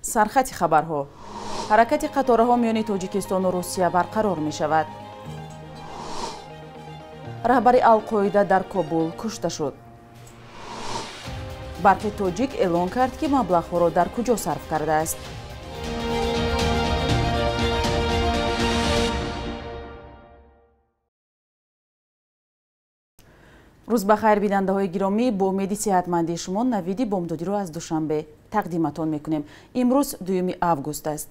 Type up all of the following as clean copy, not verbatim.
Сархати хабарҳо. Ҳаракати қатораҳо миёни Тоҷикистону Русия барқарор мешавад. Раҳбари Алқоида дар Кобул кушта шуд. Барқи тоҷик эълон кард, ки маблағҳоро дар куҷо сарф кардааст. Рӯз ба хайр, бинандаҳои гиромӣ, бо умеди сеҳатмандии шумо навиди бомдодиро аз Душанбе тақдиматон мекунем. Имрӯз 2 август аст.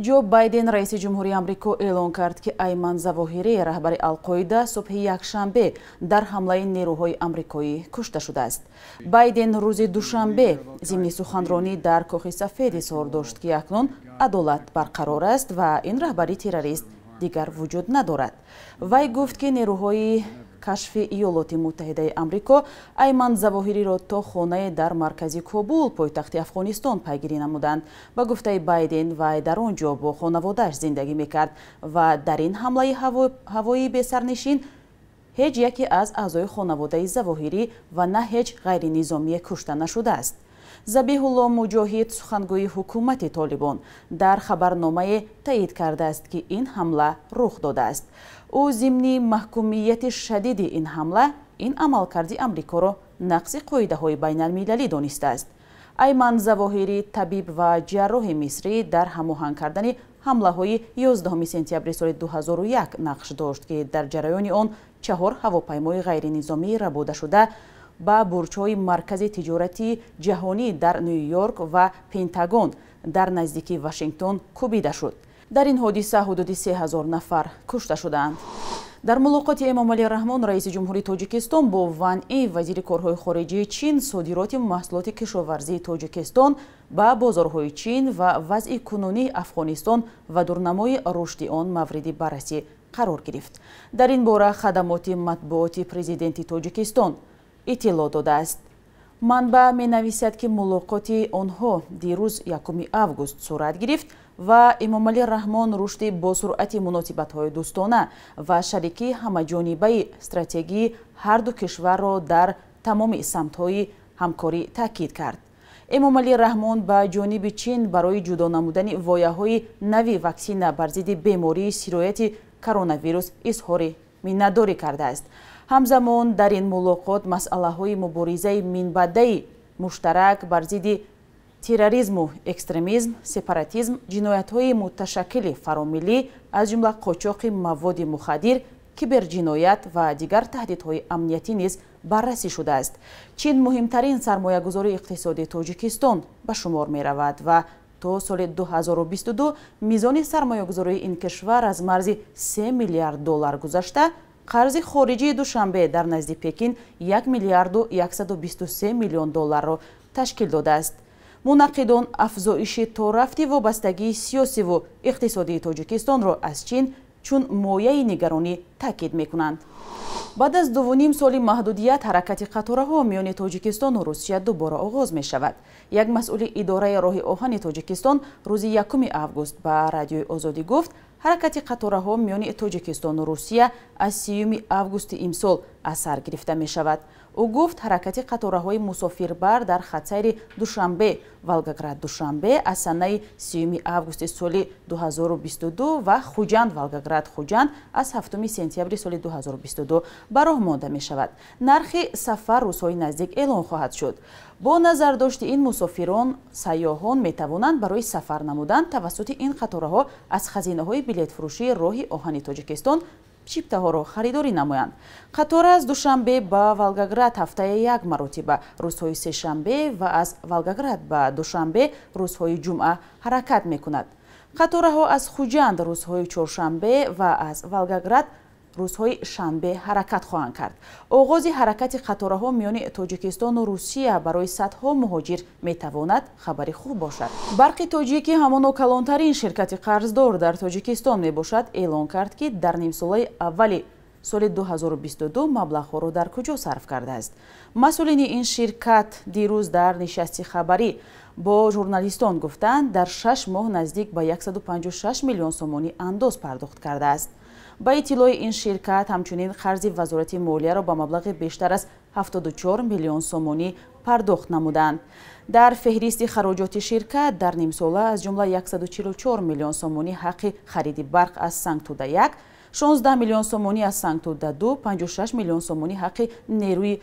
Ҷо Байден, раиси ҷумҳурии Амрико, эълон кард, ки Айман Завоҳирӣ, раҳбари Алқоида, субҳи якшанбе дар ҳамлаи нерӯҳои амрикоӣ кушта шудааст. Байден рӯзи душанбе зимни суханронӣ дар Кохи Сафед изҳор дошт, ки акнун адолат барқарор аст ва ин раҳбари террорист дигар вуҷуд надорад. Вай гуфт, ки нерӯҳои кашфи Иёлоти Муттаҳидаи Амрико Айман Завоҳириро то хонае дар маркази Кобул, пойтахти Афғонистон, пайгирӣ намуданд. Ба гуфтаи Байден, вай дар он ҷо бо хонаводааш зиндагӣ мекард ва дар ин ҳамлаи ҳавоии бесарнишин ҳеҷ яке аз аъзои хонаводаи Завоҳирӣ ва на ҳеҷ ғайринизомие кушта нашудааст. Забиҳулло Муҷоҳид, сухангӯи ҳукумати Толибон, дар хабарномае таъид кардааст, ки ин ҳамла рух додааст. Ӯ зимни маҳкумияти шадиди ин ҳамла ин амалкарди Амрикоро нақзи қоидаҳои байналмилалӣ донистааст. Айман Завоҳирӣ, табиб ва ҷарроҳи мисрӣ, дар ҳамоҳанг кардани ҳамлаҳои 11 сентябри соли 2001 нақш дошт, ки дар ҷараёни он 4 ҳавопаймои ғайринизомӣ рабуда шуда ба бурҷҳои маркази тиҷорати ҷаҳонӣ дар Ню-Йорк ва Пентагон дар наздикии Вашингтон кӯбида шуд. Дар ин ҳодиса ҳудуди 3000 нафар кушта шудаанд. Дар мулоқоти Эмомалӣ Раҳмон, раиси ҷумҳурии Тоҷикистон, бо Ван И, вазири корҳои хориҷии Чин, содироти маҳсулоти кишоварзии Тоҷикистон ба бозорҳои Чин ва вазъи кунунии Афғонистон ва дурнамои рушди он мавриди баррасӣ қарор гирифт. Дар ин бора хадамоти матбуоти президенти Тоҷикистон иттилоъ додааст. Манбаъ менависад, ки мулоқоти онҳо дирӯз 1 август сурат гирифт ва Эмомалӣ Раҳмон рушди босуръати муносибатҳои дӯстона ва шарикии ҳамаҷонибаи стратегии ҳарду кишварро дар тамоми самтҳои ҳамкорӣ таъкид кард. Эмомалӣ Раҳмон ба ҷониби Чин барои ҷудо намудани вояҳои нави ваксина бар зидди бемории сирояти коронавирус изҳори миннатдорӣ кардааст. Ҳамзамон дар ин мулоқот масъалаҳои муборизаи минбаъдаи муштарак бар зидди терроризму экстремизм, сепаратизм, ҷиноятҳои муташаккили фаромиллӣ, аз ҷумла қочоқи маводи мухаддир, киберҷиноят ва дигар таҳдидҳои амниятӣ низ баррасӣ шудааст. Чин муҳимтарин сармоягузори иқтисодии Тоҷикистон ба шумор меравад ва то соли 2022 мизони сармоягузории ин кишвар аз марзи 3 миллиард доллар гузашта, қарзи хориҷии Душанбе дар назди Пекин 1 миллиарду 123 миллион долларро ташкил додааст. Мунаққидон афзоиши торафти вобастагии сиёсиву иқтисодии Тоҷикистонро аз Чин чун мояи нигаронӣ таъкид мекунанд. Баъд аз 2,5 соли маҳдудият ҳаракати қатораҳо миёни Тоҷикистону Русия дубора оғоз мешавад. Як масъули идораи роҳи оҳани Тоҷикистон рӯзи 1 август ба Радиои Озодӣ гуфт, ҳаракати қатораҳо миёни Тоҷикистону Русия аз 30 августи имсол аз сар гирифта мешавад. Ӯ гуфт, ҳаракати қатораҳои мусофирбар дар хатсайри Душанбе, Волгоград Душанбе аз санаи 30 августи соли 2022 ва Хуҷанд Волгоград Хуҷанд аз 7 сентябри соли 2022 ба роҳ монда мешавад. Нархи сафар рӯзҳои наздик эълон хоҳад шуд. Бо назардошти ин мусофирон, сайёҳон метавонанд барои сафар намудан тавассути ин қатораҳо аз хазинаҳои билетфурӯшии роҳи оҳани Тоҷикистон чиптаҳоро харидорӣ намоянд. Қатора аз Душанбе ба Волгоград ҳафтаи як маротиба рӯзҳои сешанбе ва аз Волгоград ба Душанбе рӯзҳои ҷумъа ҳаракат мекунад. Қатораҳо аз Хуҷанд рӯзҳои чоршанбе ва аз Волгоград рӯзҳои шанбе ҳаракат хоҳанд кард. Оғози ҳаракати қатораҳо миёни Тоҷикистону Русия барои садҳо муҳоҷир метавонад хабари хуб бошад. Барқи тоҷикӣ, ҳамоно калонтарин ширкати қарздор дар Тоҷикистон мебошад, эълон кард, ки дар нимсолаи аввали соли 2022 маблағҳоро дар куҷо сарф кардааст. Масъулини ин ширкат дирӯз дар нишасти хабарӣ бо журналистон гуфтанд, дар 6 моҳ наздик ба 156 миллион сомонӣ андоз пардохт кардааст. Ба иттилои ин ширкат, ҳамчунин қарзи Вазорати молияро ба маблағи бештар аз 74 миллион сомонӣ пардохт намуданд. Дар феҳристи хароҷоти ширкат дар нимсола аз ҷумла 144 миллион сомонӣ ҳаққи хариди барқ аз Сангтуда 1, 16 миллион сомонӣ аз Сангтуда 2, 56 миллион сомонӣ ҳаққи нерӯи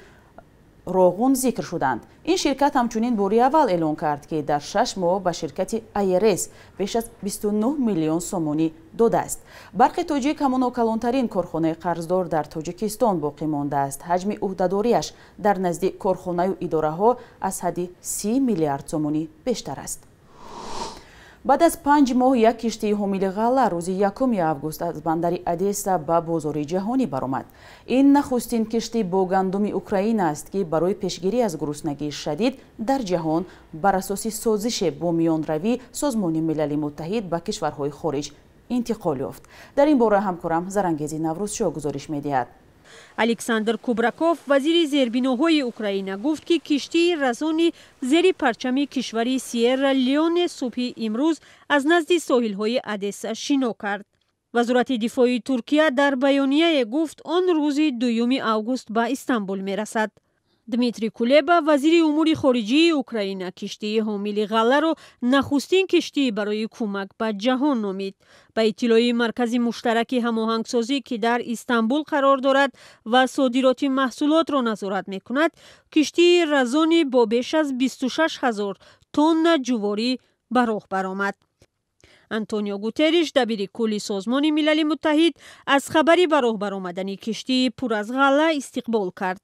Роғун зикр шуданд. Ин ширкат ҳамчунин бори аввал эълон кард, ки дар 6 моҳ ба ширкати АРС беш аз 29 миллион сомонӣ додааст. Барқи Тоҷик ҳамоно калонтарин корхонаи қарздор дар Тоҷикистон боқӣ мондааст. Ҳаҷми ӯҳдадориаш дар назди корхонаю идораҳо аз ҳадди 30 миллиард сомонӣ бештар аст. Баъд аз 5 моҳ як киштии ҳомили ғалла рӯзи 1 август аз бандари Одесса ба бозори ҷаҳонӣ баромад. Ин нахустин киштӣ бо гандуми Украина аст, ки барои пешгирӣ аз гуруснагии шадид дар ҷаҳон бар асоси созише бо миёнравӣ Созмони Милали Муттаҳид ба кишварҳои хориҷ интиқол ёфт. Дар ин бора ҳамкорам Зарангези Наврӯзшоҳ гузориш медиҳад. Александр Кубраков, вазири зербиноҳои Украина, гуфт, ки киштии разони зери парчами кишвари Сиерра Леоне субҳи имрӯз аз назди соҳилҳои Одесса шино кард. Вазорати дифои Туркия дар баёнияе гуфт, он рӯзи 2 август ба Истанбул мерасад. Дмитрий Кулеба, вазири умури хориҷии Украина, киштии ҳомили ғалларо нахустин киштӣ барои кӯмак ба ҷаҳон номид. Ба иттилои Маркази муштараки ҳамоҳангсозӣ, ки дар Истанбул қарор дорад ва содироти маҳсулотро назорат мекунад, киштии разони бо беш аз 26 ҳазор тонна ҷуворӣ ба роҳ баромад. Антонио Гутерриш, дабири кулли Созмони Милали Муттаҳид, аз хабари ба роҳ баромадани киштии пур аз ғалла истиқбол кард.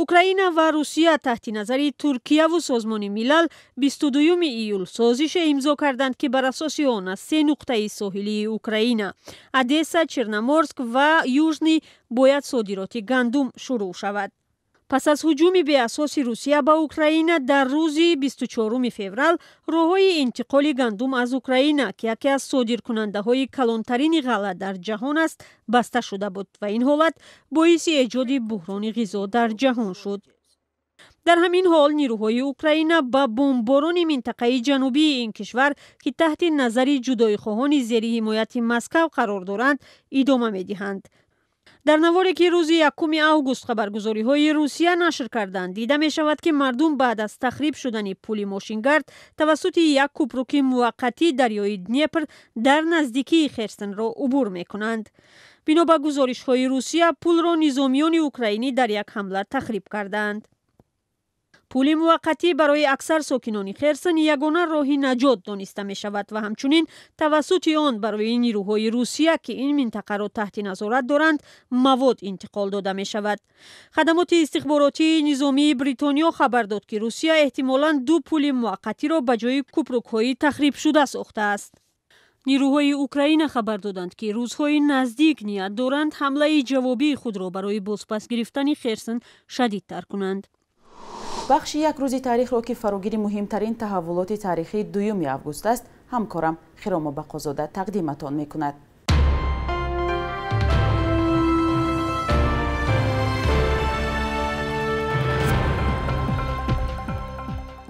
Украина ва Русия таҳти назари Туркияву Созмони Милал 22 июл созише имзо карданд, ки бар асоси он аз се нуқтаи соҳилии Украина Одесса, Черноморск ва Южный бояд содироти гандум шурӯъ шавад. Пас аз ҳуҷуми беасоси Русия ба Украина дар рӯзи 24 феврал, роҳҳои интиқоли гандум аз Украина, ки яке аз содиркунандаҳои калонтарини ғалла дар ҷаҳон аст, баста шуда буд ва ин ҳолат боиси эҷоди буҳрони ғизо дар ҷаҳон шуд. Дар ҳамин ҳол нирӯҳои Украина ба бомборони минтақаи ҷанубии ин кишвар, ки таҳти назари ҷудоихоҳони зери ҳимояти Москав қарор доранд, идома медиҳанд. Дар наворе, ки рӯзи 1 август хабаргузориҳои Русия нашр карданд, дида мешавад, ки мардум баъд аз тахриб шудани пули мошингард тавассути як кӯпруки муваққатӣ дарёи Днепр дар наздикии Херсонро убур мекунанд. Бино ба гузоришҳои Русия, пулро низомиёни украинӣ дар як ҳамла тахриб кардаанд. Пули муваққатӣ барои аксар сокинони Херсон ягона роҳи наҷот дониста мешавад ва ҳамчунин тавассути он барои нирӯҳои Русия, ки ин минтақаро таҳти назорат доранд, мавод интиқол дода мешавад. Хадамоти истихборотии низомии Бритониё хабар дод, ки Русия эҳтимолан ду пули муваққатиро ба ҷои кӯпрукҳои тахрибшуда сохтааст. Нирӯҳои Украина хабар доданд, ки рӯзҳои наздик ният доранд ҳамлаи ҷавобии худро барои бозпас гирифтани Херсон шадидтар кунанд. Бахши як рӯзи таърихро, ки фарогири муҳимтарин таҳаввулоти таърихии 2 август аст, ҳамкорам Хиромо Бақозода тақдиматон мекунад.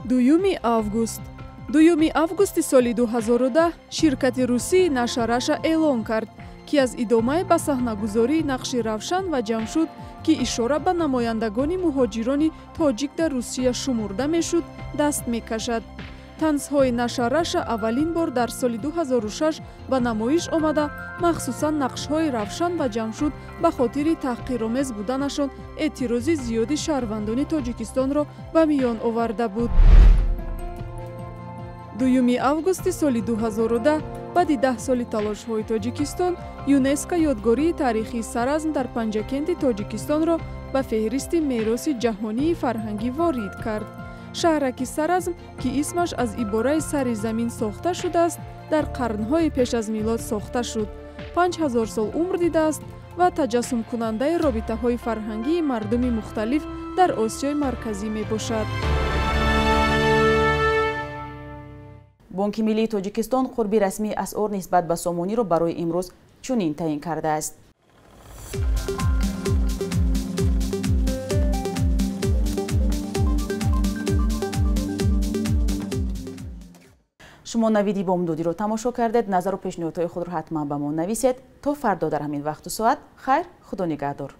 Дуюми август. 2 августи соли 2010 ширкати русии Наша Раша эълон кард, ки аз идомаи ба саҳнагузории нақши Равшан ва Ҷамшуд, ки ишора ба намояндагони муҳоҷирони тоҷик дар Русия шумурда мешуд, даст мекашад. Танзҳои Наша Раша аввалин бор дар соли 2006 ба намоиш омада, махсусан нақшҳои Равшан ва Ҷамшуд ба хотири таҳқиромез буданашон эътирози зиёди шаҳрвандони Тоҷикистонро ба миён оварда буд. 2 августи соли 2010 баъди 10 соли талошҳои Тоҷикистон, ЮНЕСКО ёдгории таърихии Саразм дар Панҷакенти Тоҷикистонро ба феҳристи мероси ҷаҳонии фарҳангӣ ворид кард. Шаҳраки Саразм, ки исмаш аз ибораи сари замин сохта шудааст, дар қарнҳои пеш аз милод сохта шуд. 5000 сол умр дидааст ва таҷассумкунандаи робитаҳои фарҳангии мардуми мухталиф дар Осиёи Марказӣ мебошад. Бонки миллии Тоҷикистон қурби расмии асъор нисбат ба сомониро барои имрӯз чунин таъин кардааст. Шумо навиди бомдодиро тамошо кардед. Назару пешниҳодҳои худро ҳатман ба мо нависед. То фардо дар ҳамин вақту соат. Хайр, Худо нигаҳдор.